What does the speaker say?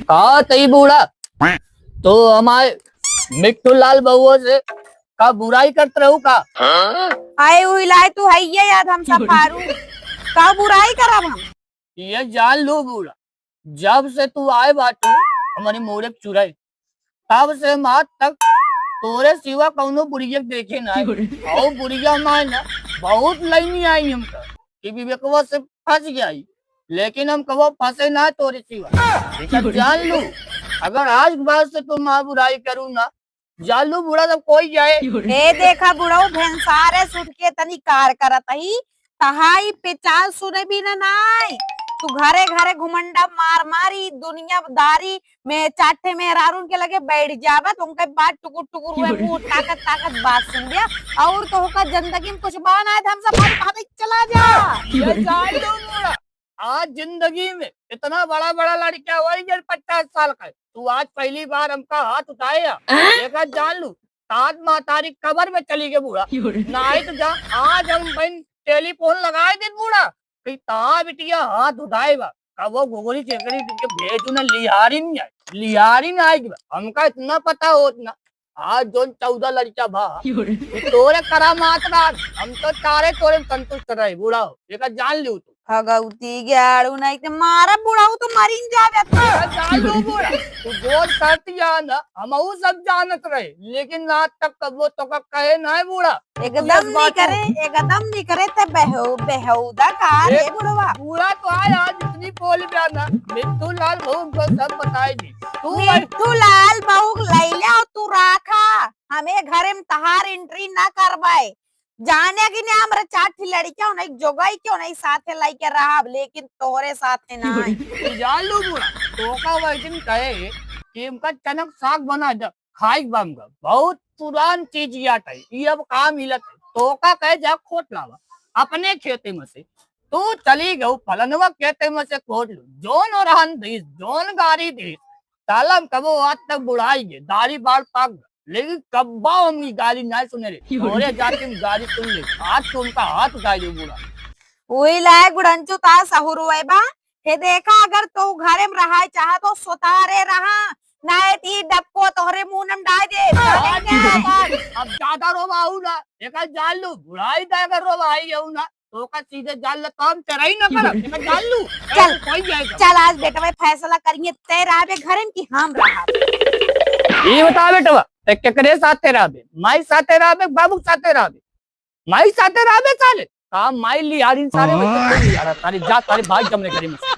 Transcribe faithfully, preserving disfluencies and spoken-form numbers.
का तई बूढ़ा, तो हमारे मिट्ठू लाल बहुओ से का बुराई करत रहू का? आए हुई लाए तू है ये याद हम सब फारू। का बुराई करब हम? ये जान लू बूढ़ा, जब से तू आए बाटू हमरी मोरे के चुराई, तब से हम आज तक तोरे सिवा कौनो बुढ़िया के देखे ना। और बुढ़िया माय ना बहुत लइनी आई हमका कि विवेकवा से फंस गई, लेकिन हम कबो फंसे ना तोरे सिवा। लेकिन जान लू, अगर आज के बाद से तू माँ बुराई करू ना, जान लू बूढ़ा, तब कोई जाए। ए देखा बुढ़ऊ, भेंसारे सुट के तनी कार करत ही, तहाई पे चाल सुने भी ना नाई। तू घरे घरे घुमंडा मार मारी दुनियादारी में चार ठे मेहरारून के लगे बैठ जाबे, तो उनके बात टुकुर टुकुर हुए, मुंह ताकत ताकत बात सुन लिया। और तो होका जिंदगी में कुछ बा ना है, तो हम सब भाग भाग चला जा। ये जान लो बूढ़ा, आज जिंदगी में इतना बड़ा बड़ा लड़का हुआ है, ये पचास साल का है। तू आज पहली बार हमका हाथ उठाए है। हाँ? देखा जान लू, ताज महतारी कबर में चली गए बूढ़ा। नहीं तो जा, आज हम बहन टेलीफोन लगाए दिन बूढ़ा, कि ता बिटिया हाथ उठाए बा, कबो घुघुरी चेकरी के भेजू ना, लिहारी नहीं आई, लिहारी नहीं आई बा। हमका इतना पता होत ना, आज जोन चौदह लड़का भा, कि तोरे करामात बा, हम तो चारे तोरे में संतुष्ट रहे बूढ़ा हो, एका जान लियो तू। हगौती ग्याड़ू नहीं ते मारा बुढ़ऊ तो मरिन जावे तू। एका जान लो बूढ़ा, तू जोन करती है ना, हमहू सब जानत रहे, लेकिन आज तक कबो तोका कहे नहीं बूढ़ा। एकदम नहीं करे, एकदम नहीं करे, ते बेहू-, बेहूदा का रे बुढ़वा। पूरा तो आय आज इतनी बोल गया ना, मिट्ठू लाल बहू को सब बताई दी। तू मिट्ठू लाल बहू लैले और तू राखा, हमें घरे में तहार entry ना करवाए। जाने कि नहीं, हमरे चार ठी लड़कियां नहीं जोगाई क्यों नहीं साथे लाई के रहब, लेकिन तोहरे साथे नहीं। तू जान लू बूढ़ा, तोका वही दिन कहे कि इनका चनक साग बना दे। खाई बा हमका, बहुत पुरान चीज याद है, ये अब काम मिलत है। तोका कहे जा खोट लावा अपने खेते में से, तू चली गऊ फलनवा खेते में से खोट लो, जोन रहन दीस, जोन गारी दीस, साला हम कबो आज तक बुढ़ाई गे, दाढ़ी बाल पाक गए, लेकिन कब्बा हम ई गारी नहीं सुने रे, तोरे जाति में गारी सुन ले, आज तो उनका हाथ उठाई दे बूढ़ा। वही लाए गुड़ंचू ता सहुर हुए बा, हे देखा, अगर तू घरे में रहा चाहत हो, सुतारे रहा, नाय ती डबको तोहरे मुंह में डाल दे। आज की बात, अब ज्यादा रोवाऊ ना, एका जान लू, बुढ़ाई ता अगर रोवाई है ना, तो का सीधे जान ले, काम तेरा ही ना करब, एका जान लू। चल, कोई जाएगा। चल, आज बेटवा फैसला करिए, ते रहबे घरे में कि हम रहब? ये बता बेटवा, ते केकरे साथे रहबे? माई साथे रहबे, बाबू साथे रहबे? माई साथे रहबे साले, का माई लियारिन सारे में से कोई लियारा, सारे जा, सारे भाग जमने करी में से।